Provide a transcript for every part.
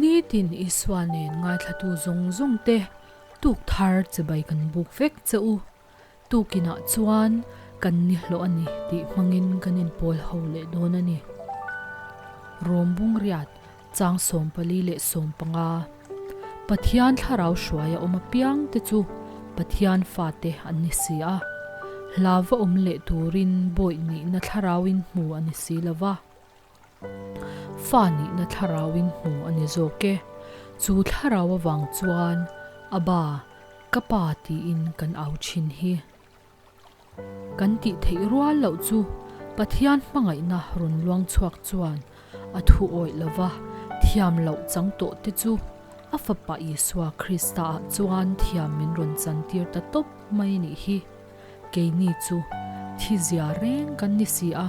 Nitin Isua nen ngaithlatu zawng zawng te tuk thar chibai kan buk vek che u. Tukinah chuan kan ni hlawh a ni tih hmangin kan inpawl ho leh dawn a ni. Rawm Bungriat chang 14 leh 15 Pathian thlarau hruaia awm apiang te chu Pathian fate an ni si a. Hla va awm leh turin bawih nihna thlarauin hmu a ni si lo va. Fa nihna thlarauin hmu a ni zawk e. Chu thlarau avang chuan Abba, ka pa tiin kan au thin hi. Kan tih theih rual loh chu Pathian hmangaihna rawn luang chhuak chuan a thu awih lova thiam loh chang tawh te chu a Fapa Isua Krista ah chuan thiam min rawn chantir ta tawp mai nih hi. Keini chu thi zia reng kan ni si a,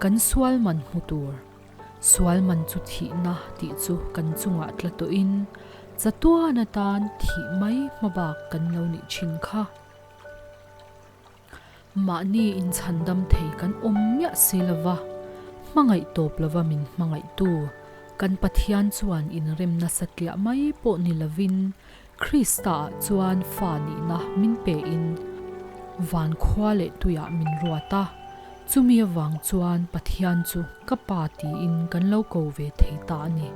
kan sual man hmu tur. Sual man chu thihna tih chu kan chungah tla tawhin chatuan atan thih mai hmabak kan lo nih thin kha. Mahni inchhandam thei kan awm miah si lova, hmangaih tawp lova min hmangaihtu kan Pathian chuan inremna satliah mai pawh ni lovin Krista-ah chuan fa nihna min pein van khua leh tuiah min ruat a, chumi avang chuan Pathian chu ka Pa tiin kan lo ko ve thei ta a ni.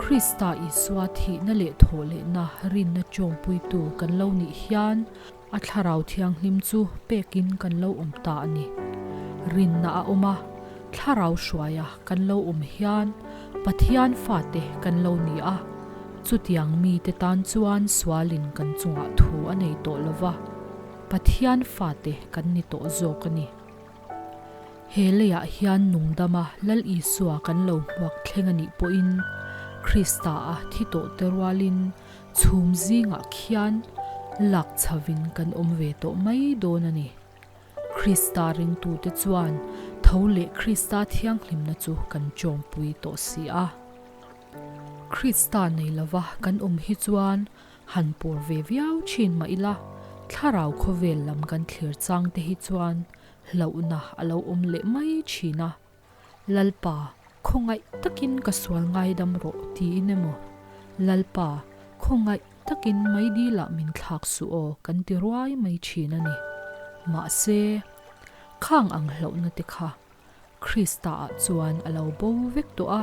Krista Isua thihna leh thawhlehna rinna chawmpuitu kan lo nih hian a Thlarau Thianghlim chu pekin kan lo awm ta a ni. Rinna a awm a, Thlarau hruaia kan lo awm hian Pathian fate kan lo ni a, chutiang mite tan chuan sualin kan chungah thu a nei tawh lo va, Pathian fate kan ni tawh zawk a ni. He leiah hian nungdama Lal Isua kan lo hmuak thleng a nih pawhin Krista-a thi tawh te rualin chhum zingah khian lak chhavin kan awm ve tawh mai dawn a ni. Krista ringtute chuan tho leh Krista thianghlimna chu kan chawmpui tawh si a. Krista nei lova kan awm hi chuan han pawr ve viau thin mah ila, thlarau khawvel lam kan thlir chang te hi chuan hlauhna a lo awm leh mai thin a. Lalpa, khawngaih takin ka sual ngaidam rawh tiin emaw, Lalpa, khawngaih takin meidilah min thlak suh aw kan ti ruai mai thin a ni. Mahse, khang ang hlauhna te kha Krista-ah chuan a lo bo vek tawh a,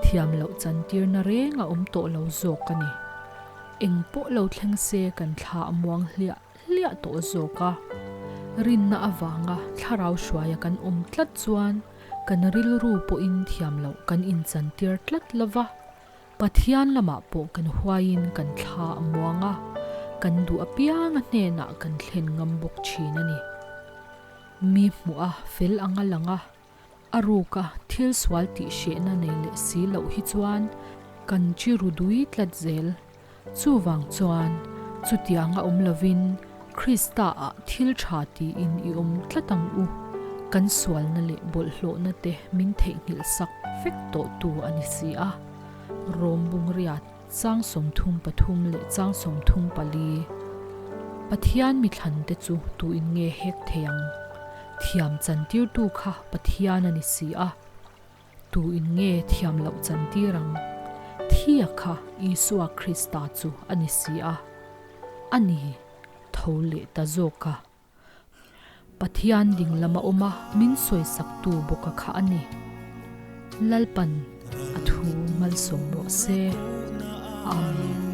thiam loh chantirna reng a awm tawh lo zawk a ni. Eng pawh lo thleng se kan thla a muang hliah hliah tawh zawk a. Rinna avanga thlarau hruaia kan awm tlat chuan kan rilru pawhin thiam loh kan inchantir tlat lo va, Pathian lamah pawh kan huaiin kan thla a muang a, kan duh apianga hnenah kan thlen ngam bawk thin a ni. Mi hmuh a fel anga lang a, a ruka thil sual tih hrehna nei leh si loh hi chuan kan chi ru dui tlat zel. Chuvang chuan, chutianga awm lovin Krista-ah thil tha tiin i awm tlat ang u. Kan sualna leh bawlhhlawhna te min theihnghilh sak vek tawhtu a ni si a. Rom Bungriat, Chang 33 leh Chang 34. Pathian mithlante chu tuin nge hek thei ang? Thiam chantirtu kha Pathian a ni si a. Tu in nge thiam loh chantir ang? Thia kha Isua Krista chu a ni si a. A ni, tho leh ta zawk a. Pathian ding lama awm a min sawisaktu bawka kha a ni. Lalpan a thu malsawm rawh se. Amen.